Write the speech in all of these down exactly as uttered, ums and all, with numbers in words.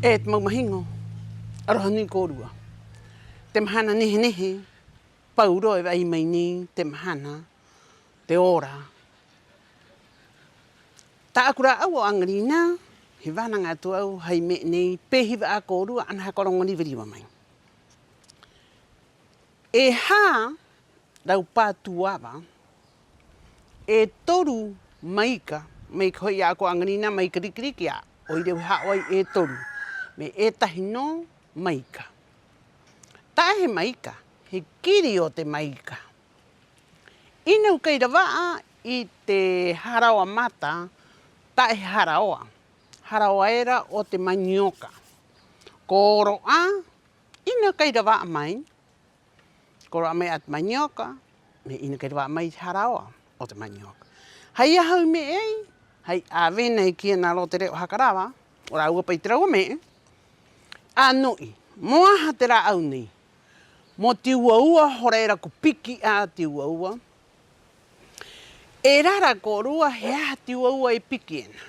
E te mau mahiŋo, 'aroha nui kōrua. Te mahana nehe-nehe, pau rō e va'ai mai nei te mahana, te ora. Tā'aku rā'au o 'aŋarinā, he vānaŋa atu au hai me'e nei, pē hiva 'ā kōrua ana haka roŋo riva-riva mai. E hā rau pātū ava, e toru maika, maika ho'i 'ā ko 'aŋarinā, maika riki-riki 'ā, 'o ira au e ha'o ai e toru, me'e e tahi nō maika. Ta'e he maika, he kiri o te maika. 'Ina au kai rava'a i te haraoa mata, ta'e he haraoa, haraoa era o te manioka. Ko oro 'ā, 'ina kai rava'a mai, ko oro 'ā mai 'ā te manioka, me'e 'ina kai rava'a mai te haraoa o te manioka. ¿Hai aha au i me'e ai? Hai avena e kī ena rō te re'o haka rava, o rāua pa'i te rāua me'e. 'Āno'i, ¿mo aha te rā'au nei? Mo te ua-ua, hora era ko piki 'ā te ua-ua. E rara kōrua he aha te ua-ua e piki ena.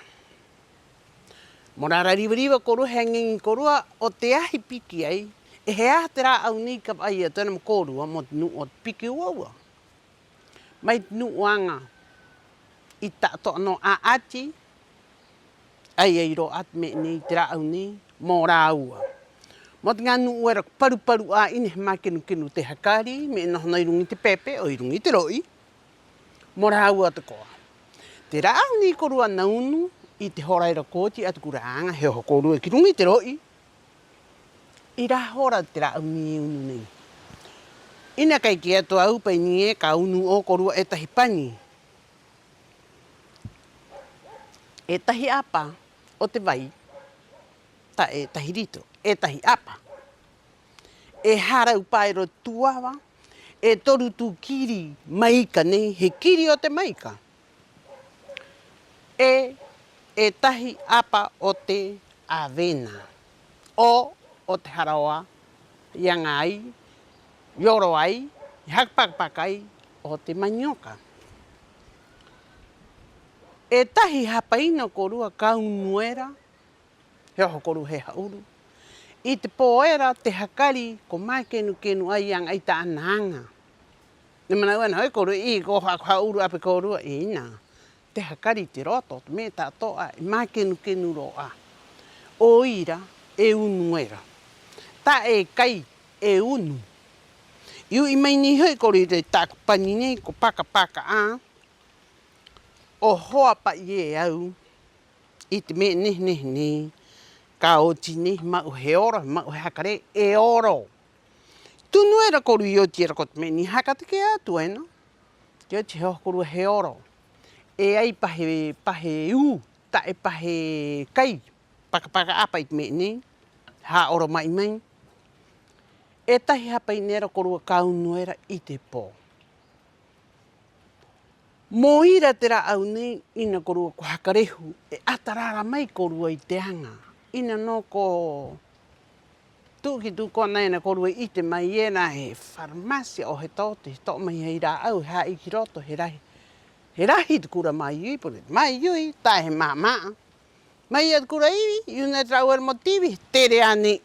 Mo rara riva-riva kōrua, he aŋi-aŋi kōrua, 'o te aha i piki ai, 'e he aha te rā'au nei ka va'ai atu ena mo kōrua mo te nu'u o te piki ua-ua. Mai te nu'u aŋa i ta'ato'a nō 'a'ati, 'ai ai rō 'ā te me'e nei, te rā'au nei mo rāua. Mo te ŋā nu'u era ko paru-paru 'ā'ina, he mākenu-kenu te hakari, me'e noho nō 'i ruŋa i te pepe 'o 'i ruŋa i te ro'i, mo rāua tako'a. Te rā'au nei kōrua ana unu, 'i te hora era ko oti 'ā te kūrā'aŋa, he oho kōrua ki ruŋa i te ro'i, 'i rā hora te rā'au nei e unu nei. 'Ina kai kī atu a au, pa'i nei ē, ka unu 'ō kōrua e tahi pani, e tahi 'apa o te vai, ta'e e tahi ritero, e tahi 'apa. E hā rau paero tū ava, e toru tū kiri maika nei, he kiri o te maika. 'E e tahi 'apa o te avena, 'o, o te haraoa i aŋa ai, i oro ai, i haka paka-paka ai o te manioka. E tahi hapa 'ina kōrua ka unu era, he oho kōrua he ha'uru. 'I te pō era te hakari ko mākenu-kenu 'ā i aŋa ai tā'ana aŋa. E mana'u ena ho'i kōrua, 'ī, ko oho 'ā ko ha'uru 'ā pa'i kōrua, 'ina. Te hakari, te roto, te me'e ta'ato'a e mākenu-kenu rō 'ā. 'O ira e unu era. Ta'e e kai, e unu. I u'i mai nei ho'i kōrua i roto i tā'aku pani nei, ko paka-paka 'ā. 'O hoa pa'i e au i te me'e nehe-nehe nei, ka oti nei, he ma'u he oro, he ma'u he haka rē, e oro. Tunu era kōrua i oti era ko te me'e nei haka take'a atu ena. Ki oti he oho kōrua he oro. E ai pa he, pa he ū, ta'e pa he kai, paka-paka 'ā pa'i te me'e nei, ha'aoroma'i mai. E tahi hapa 'ina era kōrua ka unu era 'i te pō. Mo ira te rā'au nei, 'ina kōrua ko haka rehu, e 'ata rara mai kōrua i te aŋa. 'Ina nō ko tu'u ki tu'u kona ena kōrua i 'ite mai era he farmacia 'o he tote, he to'o mai hai rā'au, he hā'ī ki roto, he rahi, he rahi te kura māui-ui, porē te māui-ui ta'e he māmā. Mai ia te kura ivi, i unu era te rā'au era mo te ivi, he tere 'ā nei.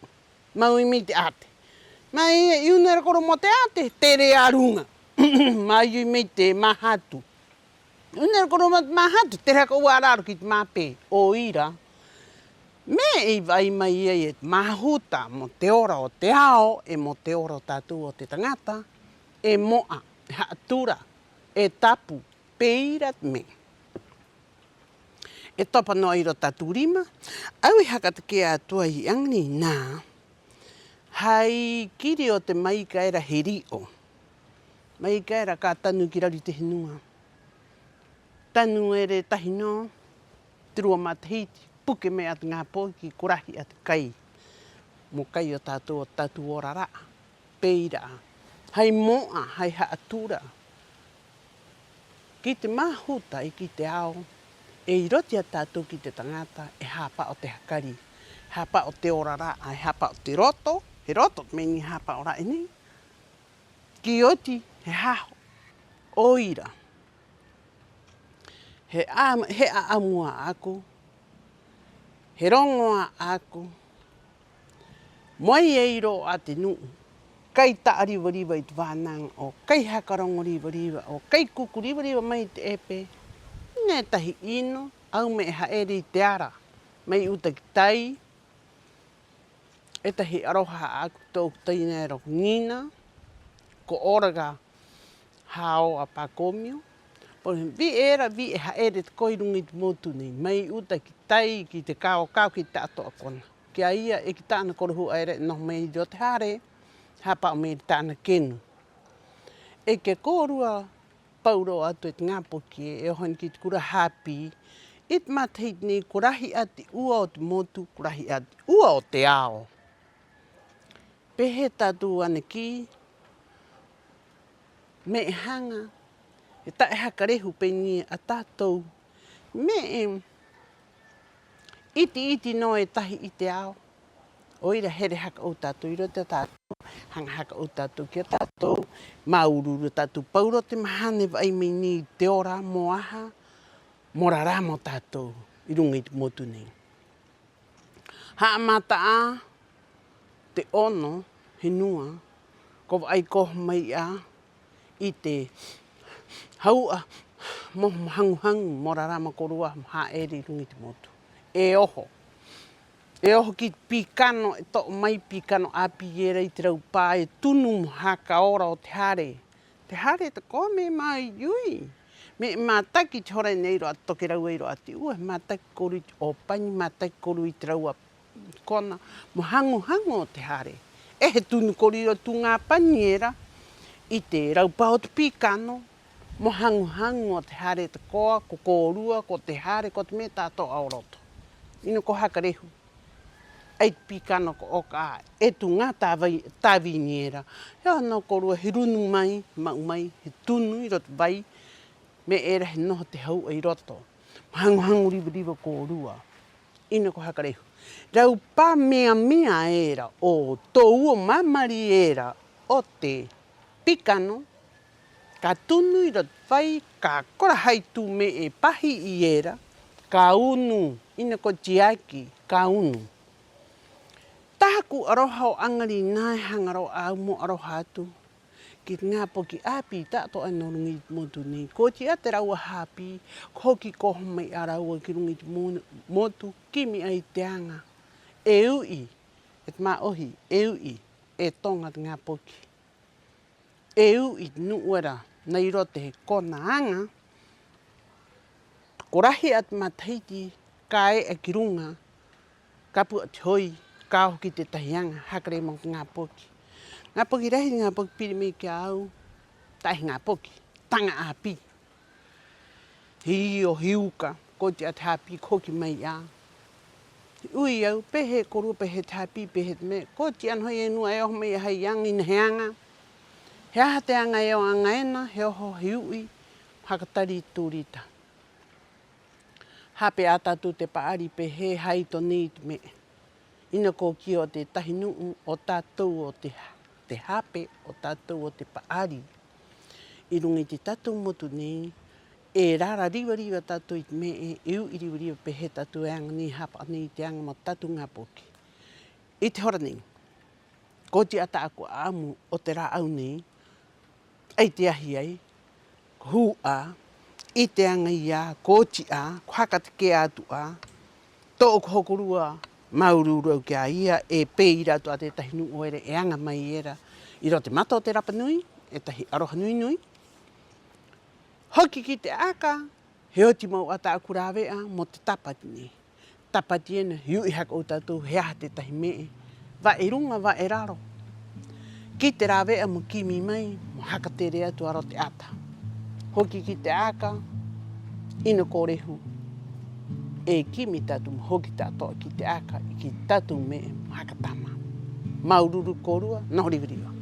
Māui mai te 'ate. Mai ia, i unu era kōrua mo te 'ate, he tere a ruŋa. Māui-ui mai te māhatu. I unu era kōrua mo te māhatu, he tere haka 'ou a raro ki te māpē. 'O ira, me'e i va'ai mai ai e te māhuta mo te ora o te ao, 'e mo te ora o tātou o te taŋata, e mo'a, e ha'atura, e tapu, pē ira te me'e. E topa nō 'ā 'i roto tātou rima, a au e haka take'a atu ai 'aŋarinā, hai kiri o te maika era he ri'o. Maika era ka tanu ki raro i te henua. Tanu era e tahi nō, te rua matahiti, puke mai 'ā te ŋā poki, ko rahi 'ā te kai. Mo kai o tātou, o tātou ora ra'a. Pē ira 'ā, hai mo'a, hai ha'atura ki te māhuta 'e ki te ao, 'e 'i roto i a tātou ki te taŋata, e hāpa'o te hakari, hāpa'o te ora ra'a, e hāpa'o te roto, he roto te me'e nei hāpa'o ra'e nei. Ki oti, he haho, 'o ira. He 'a-, he 'a'amu 'ā'aku, he roŋo 'ā'aku, Mo ai ai rō 'ā te nu'u kai ta'ariva-riva i te vānaŋa, 'o kai haka roŋo riva-riva, 'o kai kuku riva-riva mai te 'epe, 'ina e tahi 'ino, a au me'e ha'ere i te ara, mai uta ki tai, e tahi 'aroha 'ā'aku tō'oku taina era ko Nina, ko Oraga Haoa Pakomio, 'o he vi'e era, vi'e ha'ere tako'a 'i ruŋa i te motu nei, mai uta ki tai, ki te kao-kao, ki te ta'ato'a kona. Ki a ia 'e ki tā'ana korohu'a era e noho mai 'i roto i te hare, hāpa'o mai i tā'ana kenu. 'E ki a kōrua paurō atu e te ŋā poki ē, e oho ena ki te kura hāpī, 'i te matahiti nei ko rahi 'ā te 'ua o te motu, ko rahi 'ā te 'ua o te ao. Pē hē tātou ana kī, me'e haŋa, he ta'e haka rehu pē nei a tātou, me'e 'iti-'iti nō e tahi i te ao. 'O ira, here haka 'ou tātou 'i roto i a tātou, haŋa haka 'ou tātou ki a tātou, māuru-uru a tātou paurō te mahana e va'ai mai nei i te ora, ¿mo aha? Mo rarama o tātou 'i ruŋa i te motu nei. Ha'amata 'ā te 'ono henua, ko va'ai ko oho mai 'ā i te hau'a mo, mo haŋu-haŋu, mo rarama kōrua, mo ha'ere 'i ruŋa i te motu. E oho, e oho ki te pīkano, e to'o mai pīkano 'āpī era i te raupā, e tunu mo haka ora o te hare. Te hare tako'a me'e māui-ui, me'e mātaki. Te hora nei rō 'ā te tokerau, ai rō 'ā te 'ua, he mātaki kōrua i te 'ōpani, mātaki kōrua i te rāua kona mo haŋu-haŋu o te hare. 'E he tunu kōrua i roto i tū ŋā pani era i te raupā o te pīkano mo haŋu-haŋu o te hare tako'a, ko kōrua, ko te hare, ko te me'e ta'ato'a o roto. 'Ina ko haka rehu. 'Ai te pīkano ko 'oka 'ā, 'e tū ŋā tāvai-, tāvini era, he oho nō kōrua, he runu mai, ma'u mai, he tunu 'i roto vai, me'e era he noho te hau'a 'i roto mo haŋu-haŋu riva-riva kōrua. 'Ina ko haka rehu. Raupā mea-mea era, 'o tō uo māmari era o te pīkano, ka tunu 'i roto vai, ka kora hai tū me'e pāhi'i era, ka unu, 'ina ko tiaki, ka unu. Tā'aku 'aroha o 'aŋarinā e haŋa rō 'ā a au mo 'aroha atu ki te ŋā poki 'āpī ta'ato'a nō ruŋa i te motu nei. Ko oti 'ā te rāua hāpī, ko hoki ko oho mai 'ā a rāua ki ruŋa i te mo-, motu, kimi 'ā i te aŋa. E u'i, e te mā'ohi, e u'i, e toŋa te ŋā poki. E u'i te nu'u era nā 'i roto i te kona aŋa. Ko rahi 'ā te matahiti ka e'a ki ruŋa, ka pu'a te hoi, ka oho ki te tahi aŋa, haka rē mau te ŋā poki. Ŋā poki rahi, ŋā poki piri mai ki a au, ta'e he ŋā poki, taŋa 'āpī. He io, he uka, ko oti 'ā te hāpī ko hoki mai 'ā. He 'ui a au, pē hē kōrua, pē hē te hāpī, pē hē te me'e, ko oti 'ā nō ho'i e nua e oho mai 'ā hai aŋa, 'ina he aŋa. He aha te aŋa e o aŋa ena? He oho, he u'i, haka tari i te tūrita. Hape 'ā tātou te pa'ari pē hē hāito nei i te me'e. 'Ina ko kī o tētahi nu'u, o tātou o te, te hape, o tātou o te pa'ari. 'I ruŋa i te tātou motu nei, e rara riva-riva tātou i te me'e, e u'i riva-riva pē hē tātou e aŋa nei, hāpa'o nei i te aŋa mo te tātou ŋā poki. 'I te hora nei, ko oti 'ā tā'aku 'a'amu o te rā'au nei, 'ai te ahi ai, ko hū 'ā, 'i te aŋa ia, ko oti 'ā, ko haka take'a atu 'ā. Tō'oku hokorua, māuru-uru a au ki a ia, 'e pē ira atu 'ā tētahi nu'u era e aŋa mai era 'i roto te mata o te Rapa Nui, e tahi 'aroha nui-nui. Hoki ki te aka, he oti mau 'ā tā'aku rāve'a mo te Tāpati nei. Tāpati ena, he u'i haka 'ou tātou he aha tētahi me'e, va'e ruŋa, va'e raro. Ki te rāve'a mo kimi mai, mo haka tere atu a roto te 'ata. Hoki ki te aka, 'ina ko rehu, e kimi tātou mo hoki ta'ato'a ki te aka, 'i ki te tātou me'e mo haka tama. Māuru-uru kōrua, noho riva-riva.